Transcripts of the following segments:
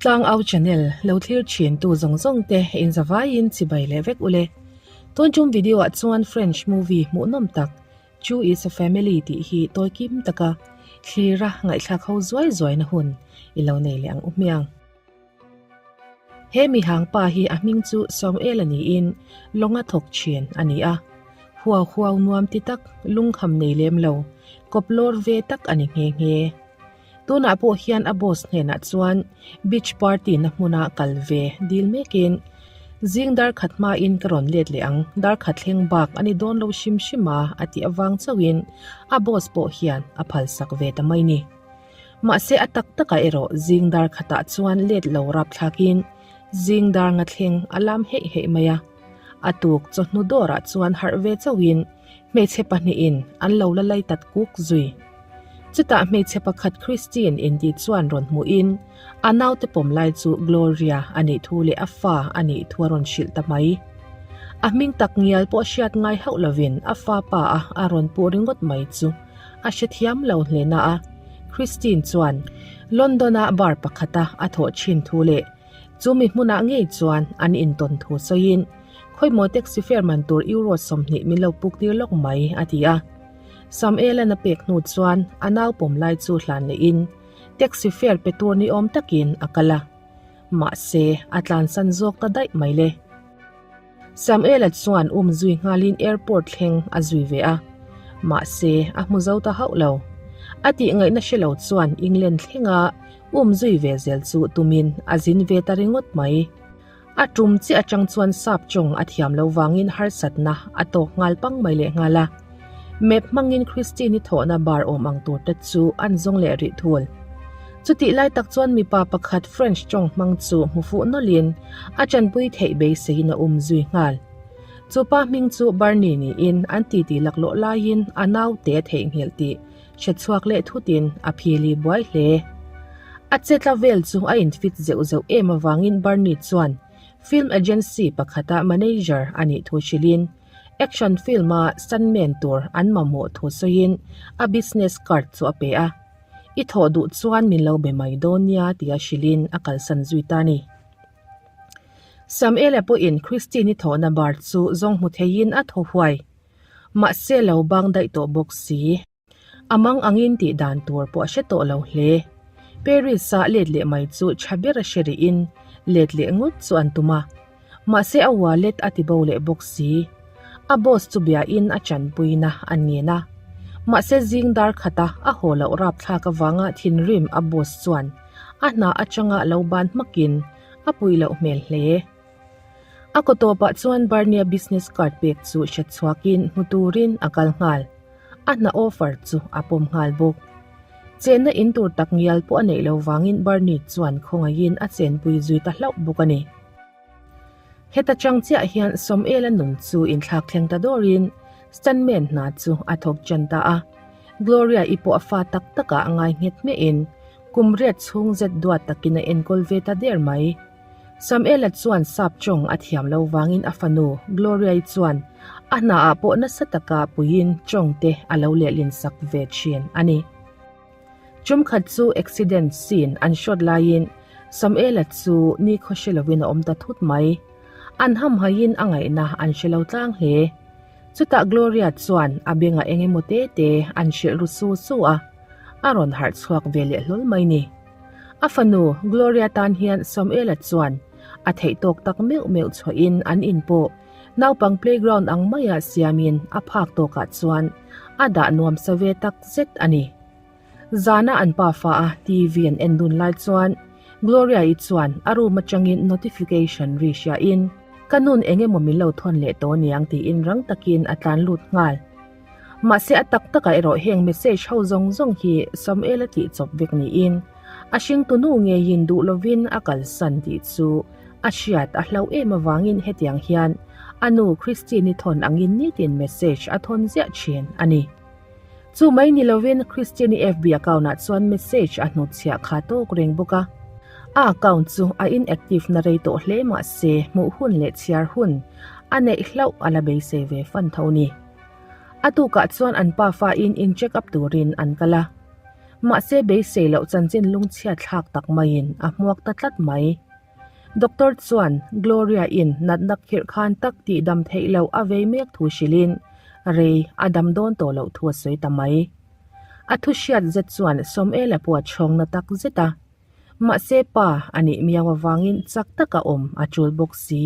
Tlangau channel lo thlir thin tu zawng zawng te in zavaiin chibai leh vek ule. Tun tum video ah chuan French movie hmuhnawm tak Chu is a family tih hi tawi kim taka thlira ngaihthlak ho zuai zuai na hun i lo nei leh ang u hmiang. He mihang pa hi a hming chu Samuel a niin lawnga thawk thin a ni a. Huau huau nuam ti tak, lungkham nei lem lo, kawp lawr ve tak a ni nghe nghe. Tunah pawh hian a boss hnenah chuan beach party na hmuna kal ve dil mekin zing dar khat hmain ka rawn let leh ang, dar khat thleng bak a ni dawn lo hrim hrim a a tih avang chauhin a boss pawh hian a phalsak ve ta mai ni. Mahse a tak takah erawh zing dar khatah chuan let lo rap thlakin zing dar nga thleng a lam heih heih mai a. A tuk chawhnu dawrah chuan harh ve chauhin hmeichhe pahnihin an lo la lai tat kuk zui. Chutah hmeichhe pakhat Christine inti chuan rawn hmuhin a naute pawm lai chu Gloria a nih thu leh a fa a nih thu a rawn hrilh ta mai. A hming tak ngial pawh hriat ngai hauh lovin a fa pa a a rawn puh ringawt mai chu a hrethiam lo hle na a, Christine chuan London-a bar pakhata a thawh thin thu leh chu mi hmunah ngei chuan an intawn thu sawiin khawimaw taxi fare man tur euro 20 min lo puk tir lawk mai a ti a. Samuel-a'n a pek hnu chuan a nau pawm lai chu hlan lehin taxi fare pe tur ni awm takin a kal a, mahse a tlansan zawk ta daih mai le. Samuel-a chuan um zui nghalin airport thleng a zui ve a, mahse a hmu zo ta hauh lo. A tih ngaihna hre lo chuan England thlenga um zui ve zel chu tumin a zin ve ta ringawt mai. A tum chiah atang chuan sap chawng a thiam lo vangin harsatna a tawk nghal pang mai leh nghal a. Map hmangin Christine-i thawhna bar awm ang tur te chu an zawng leh rih thul. Chutih lai tak chuan mipa pakhat French tawng hmang chu hmu fuh nawlhin a tanpui theih beiseiin a um zui nghal. Chu pa hming chu Barney niin an titi laklawh laiin a naute a theihnghilh tih hre chhuak leh thutin a phili buai hle. A chetla vel chu a infit zeuh zeuh em avangin Barney chuan film agency pakhata manager a nih thu hrilhin action film-a stuntman tur an mamawh thu sawiin a business card chu a pe a. I thawh duh chuan min lo be mai dawn nia tia hrilhin a kalsan zui ta a ni. Samuel-a pawhin Christine-i thawhna bar chu zawng hmu theiin a thaw huai. Mahse lo bang daih tawh bawk si. A mang angin tih dan tur pawh a hre tawh lo hle. Paris-a let leh mai chu tha ber a hre rihin let leh ngawt chu an tum a. Mahse a wallet a ti bo leh bawk si. A boss chu biain a chanpuina a ngen a. Mahse zing dar khata a haw loh rapthlak avanga thinrim a boss chuan a hna atanga lo ban hmakin a pui loh hmel hle. A kaw tawpah chuan Barney-a business card pek chu hre chhuakin hmu turin a kal nghal. A hna offer chu a pawm nghal bawk. Chenna in tur tak ngial pawh a neih lo vangin Barney chuan khawngaihin a chenpui zui ta hlauh bawk a ni. Heta chang chiah hian Samuel-a nun chu inthlak thleng ta dawrin stuntman hna chu a thawk ṭan ta a. Gloria-i pawh a fa tak takah a ngai nghet hmiahin kum riat chhung zet duat takin a enkawl ve ta der mai. Samuel-a chuan sap tawng a thiam lo vangin a fanu Gloria-i chuan a hnaah pawh nasa taka puiin tawng te a lo lehlin sak ve thin a ni. Tumkhat chu accident scene an shot laiin Samuel-a chu nikhaw hre lovin a awm ta thut mai. An hamhaiin a ngaihna an hre lo tlang hle. Chutah Gloria chuan a bengah eng emaw te te an hrilh ru su su a, a rawn harh chhuak ve leh hlawl mai ni. A fanu Gloria tan hian Samuel-a chuan a theih tawk tak meuh meuh chhuahin an in pawh naupang playground ang maia siamin a phak tawkah chuan a dah nuam sa ve tak zet a ni. Zana an pafa a TV an en dun lai chuan Gloria-i chuan a room atangin notification ri hriain ka nun eng emaw min lo thawn leh tawh niang tiin rang takin a tlan lut nghal. Mahse a tak takah erawh heng message ho zawng zawng hi Samuel-a tih chawp vek niin a hringtunu ngeiin duh lovin a kalsan tih chu a hriat a hlauh em avangin hetiang hian a nu Christine-i thawn angin nitin message a thawn ziah thin a ni. Chu mai ni lovin Christine-i FB account-ah chuan message a hnutchhiah kha tawk reng bawk a. A account chu a inactive na rei tawh hle mahse hmuh hun leh chhiar hun a neih hlauh a la beisei ve fan tho ni. A tukah chuan an pafa in in check up turin an kal a. Mahse beisei loh chanchin lungchhiat thlak tak maiin a hmuak ta tlat mai. Doctor chuan Gloria in natna khirh khan tak tih dam theih loh a vei mek thu hrilhin rei a dam dawn tawh loh thu a sawi ta mai. A thu hriat zet chuan Sawmela pawh a chhawng na tak zet a. Mahse pa a nih miau avangin chak taka awm a tul bawk si.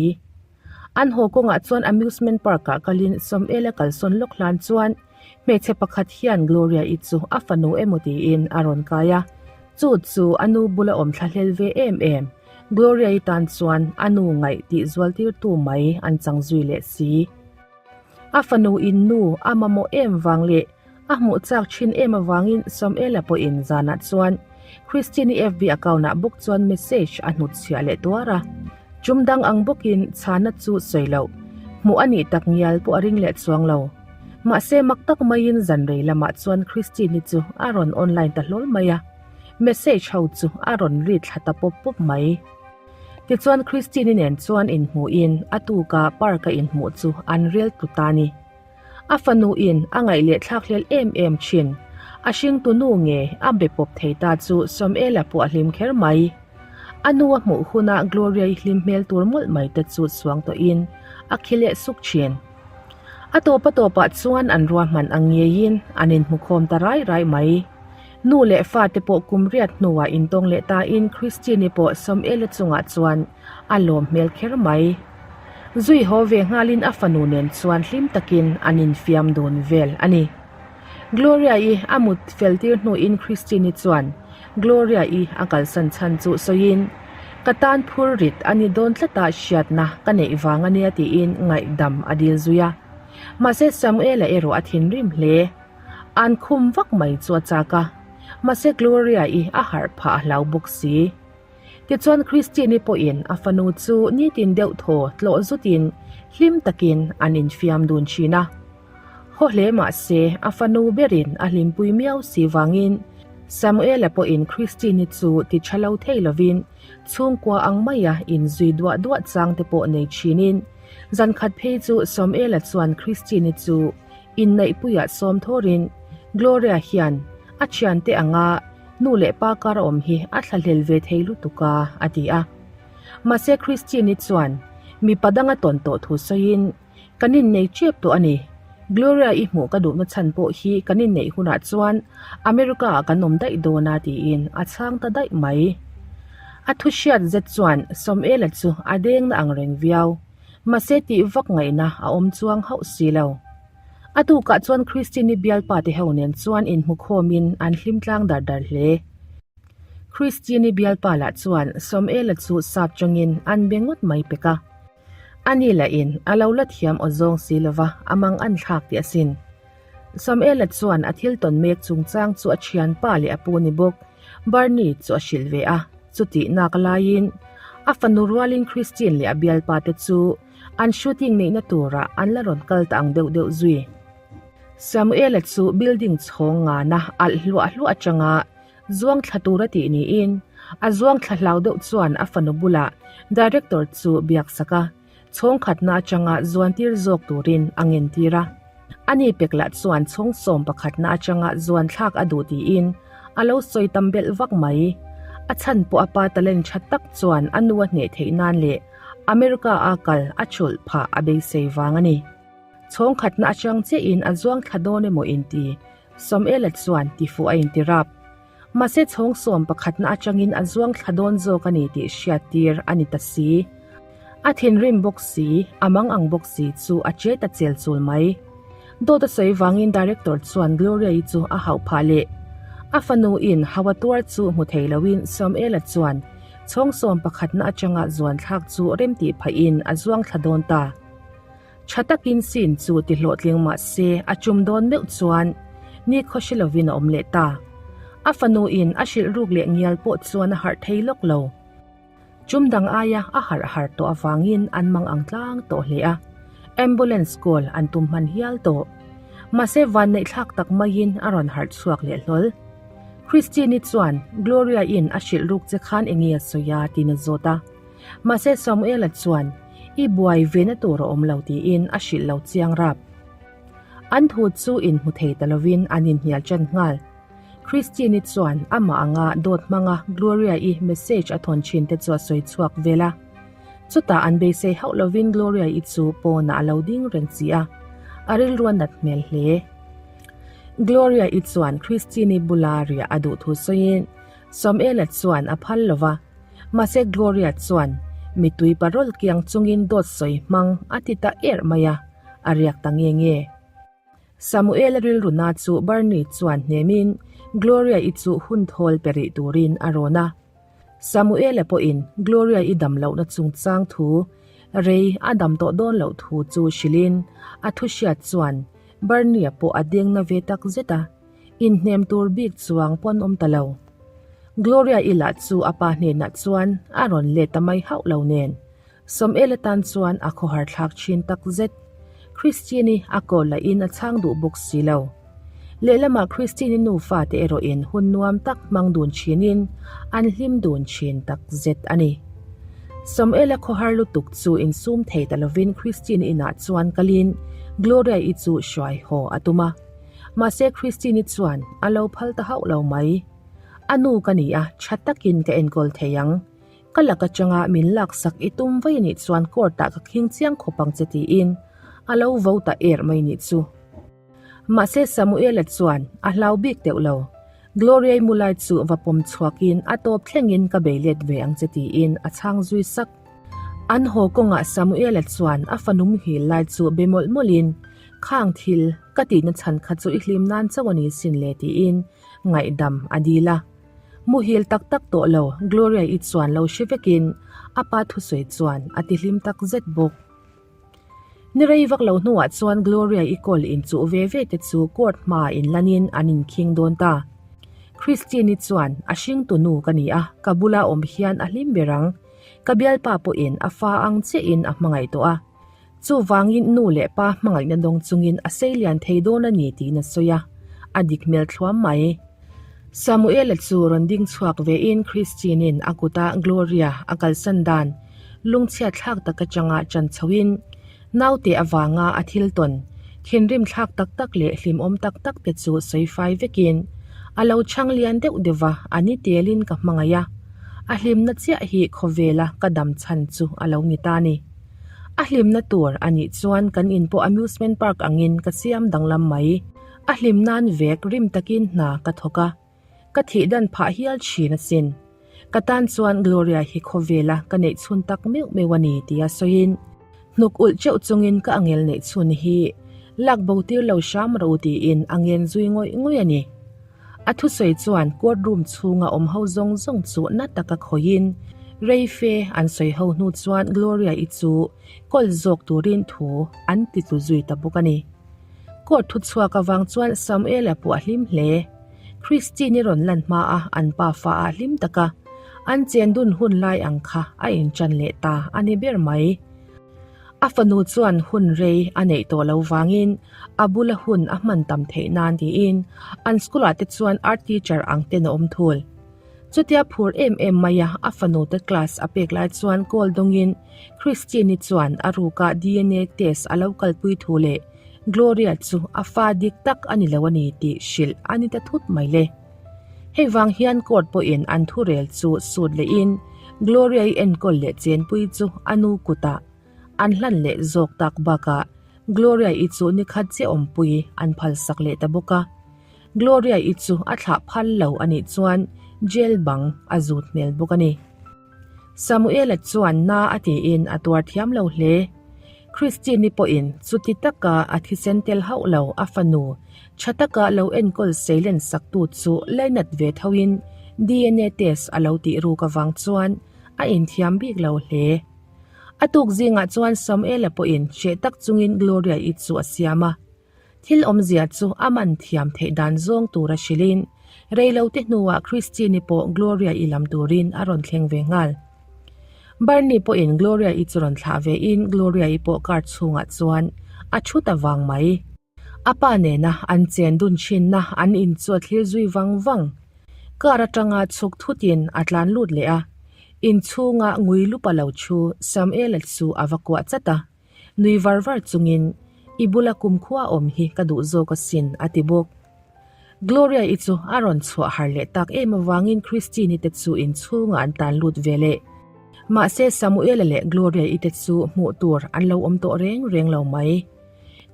An haw kawngah chuan amusement park ah kalin Sawmela kalsawn lawk hlan chuan hmeichhe pakhat hian Gloria-i chu a fanu emaw tiin a rawn kai a. Chu chu a nu bula awm thlahlel ve em em. Gloria-i tan chuan a nu ngaih tih zual tirtu mai an chang zui leh si. A fanu in nu a mamawh em vang leh A hmuh chak thin em avangin Samuela pawhin zanah chuan Christine-i FB account-ah bawk chuan message a hnutchhiah leh tuar a. Tum dang ang bawkin chhana chu sawi loh. Hmuh a nih tak ngial pawh a ring leh chuang lo. Mahse mak tak maiin zan rei lamah chuan Christine-i chu a rawn online ta hlawl mai a. Message ho chu a rawn read thla ta pawp pawp mai. Tichuan Christine-i nen chuan inhmuhin a tuka park-a inhmuh chu an rel tlu ta a ni. A fanu in a ngaih leh thlak hlel em em thin. A hringtu nu nge a be pawp thei ta chu Samuela pawh a hlim kher mai. A nu a hmuh huna Gloria-i hlim hmel tur mawlh mai te chu chhuang tawhin a khi leh suk thin. A tawp a tawpah chuan an ruahman ang ngeiin an inhmukhawm ta rai rai mai. Nu leh fate pawh kum riat hnuah intawng leh tain Christine-i pawh Samuela chungah chuan a lawm hmel kher mai. Zui haw ve nghalin a fanu nen chuan hlim takin an infiam dun vel a ni. Gloria-i a mut fel tir hnuin Christine-i chuan Gloria-i a kalsan chhan chu sawiin, Ka tan phur rit a ni dawn tlata hriatna ka neih vang a nia tiin ngaihdam a dil zui a. Mahse Samuel-a erawh a thinrim hle. An khum vak mai chu a chak a, mahse Gloria-i a harh phah a hlau bawk si. Tichuan Christine-i pawhin a fanu chu nitin deuh thaw tlawh zutin hlim takin an infiam dun thin a. Haw hle mah se a fanu berin a hlimpui miau si vangin Samuel-a pawhin Christine-i chu ti tha lo thei lovin chhungkua ang maia inzui duah duah chang te pawh nei thinin zankhat phei chu Samuel-a chuan Christine-i chu inneihpuiah sawm thawrin Gloria hian a thiante anga Nu leh pa kar a awm hi a thlahlel ve thei lutuk a, a ti a. Mahse Christine-i chuan mipa dang a tawn tawh thu sawiin, Kan innei tep tawh a ni. Gloria-i hmuh ka duhna chhan pawh hi kan inneih hunah chuan America-ah kan awm daih dawn a tiin a chhang ta daih mai. A thu hriat zet chuan Sawmela chu a dengna ang reng viau. Mahse tih vak ngaihna a awm chuang hauh si lo. A tukah chuan Christine-i bialpa te ho nen chuan inhmukhawmin an hlim tlang dar dar hle. Christine-i bialpa lah chuan Samuel-a chu sap changin an be ngawt mai pek a. Ani lahin a lo la thiam aw zawng si lova a mang an thlak tih asin. Samuel-a chuan a thil tawn mek chungchang chu a thianpa leh a pu ni bawk Bernie chu a hrilh ve a, chutih nak laiin a fanu rualin Christine leh a bialpa te chu An shooting neihna turah an la rawn kal ta ang deuh deuh zui. Samuela chu building chhawng ngana alh hluah hluah atanga zuang thla tur a tih niin a zuang thla hlau deuh chuan a fanu bulah director chu biak sak a, chhawng khatna atanga zuan tir zawk turin a ngen tir a. Ani pek lah chuan chhawng sawm pakhatna atanga zuan thlak a duh tiin a lo sawi tam belh vak mai. A chhan pawh a pa talent tha tak chuan a nu a hneh theih nan leh America a kal a chulh phah a beisei vang a ni. Chhawng khatna atang chiahin a zuang thla dawn emaw inti Samuela chuan tifuh a inti rap. Mahse chhawng sawm pakhatna atangin a zuang thla dawn zawk a ni tih hriat tir a ni ta si. A thinrim bawk si, a mang ang bawk si chu a che ta chel chul mai. Dawt a sawi vangin Director chuan Gloria-i chu a hauh phah leh. A fanu in hau a tuar chu hmu thei loin Samuela chuan Chhawng sawm pakhatna atanga zuan thlak chu rem tih phahin a zuang thla dawn ta. Tha takin scene chu ti hlawhtling mah se a tum dawn meuh chuan ni khaw hre lovin a awm leh ta. A fanu in a hrilh ruk leh ngial pawh chuan a harh thei lawk lo. Tum dang aia a harh har tawh avangin an mang ang tlang tawh hle a, ambulance call an tum hman hial tawh. Mahse vanneih thlak tak maiin a rawn harh chhuak leh hlawl. Christine-i chuan Gloria-in a hrilh ruk che khan enge a sawi a tiin a zawt a. Mahse Samuel-a chuan i buai ve na tur a awm lo tiin a hrilh lo chiang rap. An thu chu inhmu thei ta lovin an inhnial ṭan nghal. Christine-i chuan amah anga dawt hmanga Gloria-i message a thawn thin te chu a sawi chhuak vel a. Chutah an beisei hauh lovin Gloria-i chu pawnah a lo ding reng chi a, a rilru a nat hmel hle. Gloria-i chuan Christine-i bula riah a duh thu sawiin Samuel-a chuan a phal lo va, mahse Gloria chuan mitui parol kiang chungin dawt sawi hmang a ti ta erh mai a, a riak ta nge nge. Samuel-a rilru na chu Bernie chuan hnemin Gloria-i chu hun thawl pe rih turin a rawn a. Samuel-a pawhin Gloria-i dam lohna chungchang thu rei a dam tawh dawn loh thu chu hrilhin a thu hriat chuan Bernie-a pawh a deng na ve tak zet a, inhnem tur bik chuang pawn awm ta lo. Gloria-i lah chu a pa hnenah chuan a rawn let ta mai hauh lo nen Sawmel atan chuan a khawhar thlak thin tak zet. Christine-i a kawl lahin a chhang duh bawk si lo. Lehlamah Christine-i nufa te erawhin hun nuam tak hmang dun thinin an hlim dun thin tak zet a ni. Sawmela khawhar lutuk chu insum thei ta lovin Christine-i inah chuan kalin Gloria-i chu hruai haw a tum a. Mahse Christine-i chuan a lo phal ta hauh lo mai. A nu ka ni a, tha takin ka enkawl thei ang. Ka lak atanga min laksak i tum vai anih chuan court ah ka khing chiang khawp ang che tiin a lo vo ta er mai nih chu. Mahse Samuela chuan a hlau bik deuh lo. Gloria-i mu lai chu va pawm chhuakin a tawp thlengin ka bei let ve ang che tiin a chhang zui sak. An haw kawngah Samuela chuan a fanu muhil lai chu be mawlh mawlhin khang thil ka tihna chhan kha chu i hlim nan chauh a ni sin le tiin ngaihdam a dil a. Muhil tak tak tawh lo, Gloria-i chuan lo hre vekin a pa thusawi chuan a ti hlim tak zet bawk. Ni rei vak lo hnuah chuan Gloria-i kawl inchuh ve ve te chu court hmaah inlanin an inkhing dawn ta. Christine-i chuan a hringtu nu ka ni a, ka bula awm hian a hlim ber ang. Ka bialpa pawhin a fa ang chiahin a hmangaih tawh a. Chuvangin nu leh pa hmangaihna dawng chungin a sei lian thei dawn a ni tiin a sawi a, a dik hmel thluam mai. Samuela chu rawn ding chhuak vein Christine-in a kuta Gloria a kalsan dan lungchhiat thlak tak atanga chan chhoin naute avanga a thil tawn thinrim thlak tak tak leh hlimawm tak tak te chu sawi fai vekin a lo chhang lian deuh deuh va, a ni telin ka hmangaih a, a hlimna chiah hi khawvela ka dam chhan chu a lo ni ta ni. A hlimna tur a nih chuan kan in pawh amusement park angin ka siam danglam mai. A hlim nan vek rim takin hna ka thawk a, ka thih dan phah hial thin asin. Ka tan chuan Gloria hi khawvela ka neih chhun tak meuh meuh a ni tia sawiin hnuk ulh teuh chungin ka angel neih chhun hi lak bo tir lo hram rawh u tiin a ngen zui ngawih ngawih a ni. A thusawi chuan court room chhunga awm ho zawng zawng chu na taka khawihin rei fe an sawi ho hnu chuan Gloria-i chu kawl zawk turin thu an ti tlu zui ta bawk a ni. Court thu chhuak avang chuan Samuel-a pawh a hlim hle. Christine-i rawn lan hma a an pa fa ah hlim taka an chen dun hun lai ang kha a inchan leh ta a ni ber mai. A fanu chuan hun rei a neih tawh lo vangin a bula hun a hman tam theih nan tiin an school ah te chuan art teacher ang ten a awm thul. Chutia phur em em maia a fanu te class a pek lai chuan call dawngin Christine-i chuan a ruka DNA test a lo kalpui thu leh Gloria chu a fa dik tak a ni lo a ni tih hrilh a ni ta thut mai le. Hei vang hian court pawhin an thurel chu sut lehin Gloria-i enkawl leh chenpui chu a nu kutah an hlan leh zawk tak bakah Gloria-i chu nikhat chiah awmpui an phalsak leh ta bawk a. Gloria-i chu a thlah phal lo a nih chuan jail bang a zut hmel bawk a ni. Samuela chuan na a tiin a tuar thiam lo hle. Christine-i pawhin chuti taka a thisen tel hauh lo a fanu tha taka lo enkawl seilen saktu chu lainat ve thoin DNA test a lo tih ruk avang chuan a inthiam bik lo hle. A tuk zingah chuan Samuela pawhin hreh tak chungin Gloria-i chu a siam a. Thil awmzia chu a man thiam theih dan zawng tura hrilhin, reilote hnuah Christine-i pawh Gloria-i lam turin a rawn thleng ve nghal. Barney pawhin Gloria-i chu rawn thlah vein Gloria-i pawh car chhungah chuan a thu ta vang mai. A pa nena an chen dun thinna an in chu a thlir zui vang vang. Car atanga chhuk thutin a tlan lut leh a, inchhunga ngui lupa lo thu Samuel-a chu a va kuah chat a. Nui var var chungin, I bula kumkhua awm hi ka duh zawk asin, a ti bawk. Gloria-i chu a rawn chhuah har leh tak em avangin Christine-i te chu inchhungah an tan lut ve leh. Mahse Samuel-a leh Gloria-i te chu hmuh tur an lo awm tawh reng reng lo mai.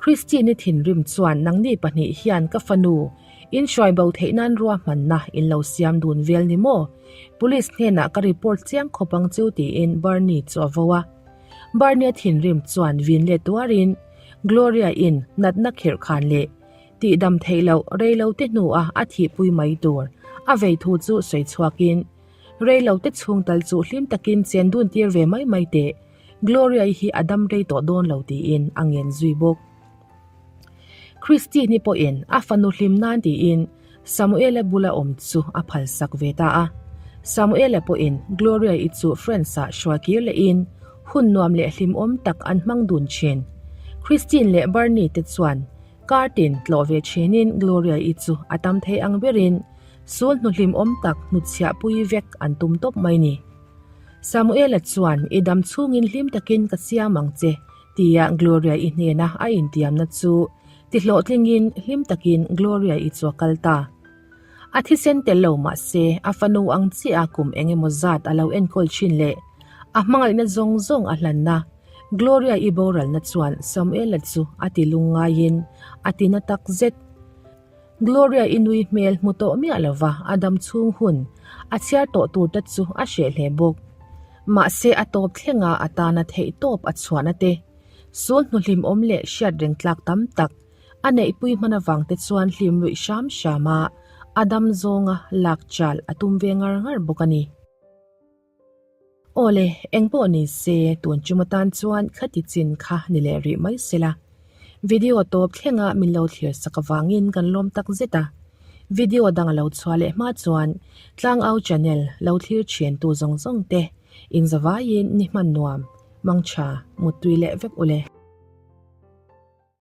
Christine-i thinrim chuan nangni pahnih hian ka fanu in hruai bo theih nan ruahmanna in lo siam dun vel ni maw? Police hnenah ka report chiang khawp ang chu tiin Bernie chu a vo a. Bernie-a thinrim chuan vin let tuarin Gloria-in natna khirh khan leh tihdam theih loh rei lo te hnuah a thihpui mai tur a vei thu chu sawi chhuakin Rei lo te chhung tal chu hlim takin chen dun tir ve mai mai teh, Gloria-i hi a dam rei tawh dawn lo tiin a ngen zui bawk. Christine-i pawhin a fanu hlim nan tiin Samuel-a bula awm chu a phalsak ve ta a. Samuel-a pawhin Gloria-i chu France-ah hruai kir lehin hun nuam leh hlimawm tak an hmang dun thin. Christine leh Bernie te chuan kar tin tlawh ve thinin Gloria-i chu a tam thei ang berin Sul hnuhlim awm tak hnutchhiah pui vek an tum tawp mai ni. Samuela chuan i dam chhungin hlim takin ka siam ang che tia Gloria-i hnena a intiamna chu ti hlawhtlingin hlim takin Gloria-i chu a kal ta. A thisen tel lo mah se a fanu ang chiah kum eng emaw zat a lo enkawl thin leh a hmangaihna zawng zawng a hlanna Gloria-i boralna chuan Samuela chu a ti lungngaiin a ti na tak zet. Gloria i nui hmel hmu tawh miah lova a dam chhung hun a chhiar tawh tur te chu a hreh hle bawk. Mahse a tawp thlenga a tana theih tawp a chhuahna te, sul hnuhlim awm leh hriat reng tlak tam tak a neihpui hman avang te chuan hlim luih hram hram a, a dam zawnga lak chal a tum ve ngar ngar bawk a ni. Awle, engpawh ni se, tun chum atan chuan khati chin kha ni leh rih mai sela. Video tawp thlenga min lo thlir sak avangin kan lawm tak zet a. Video dang a lo chhuah leh hma chuan Tlangau channel lo thlir thian tu zawng zawng te inzavaiin ni hman nuam, mangtha, muttui leh vek ule.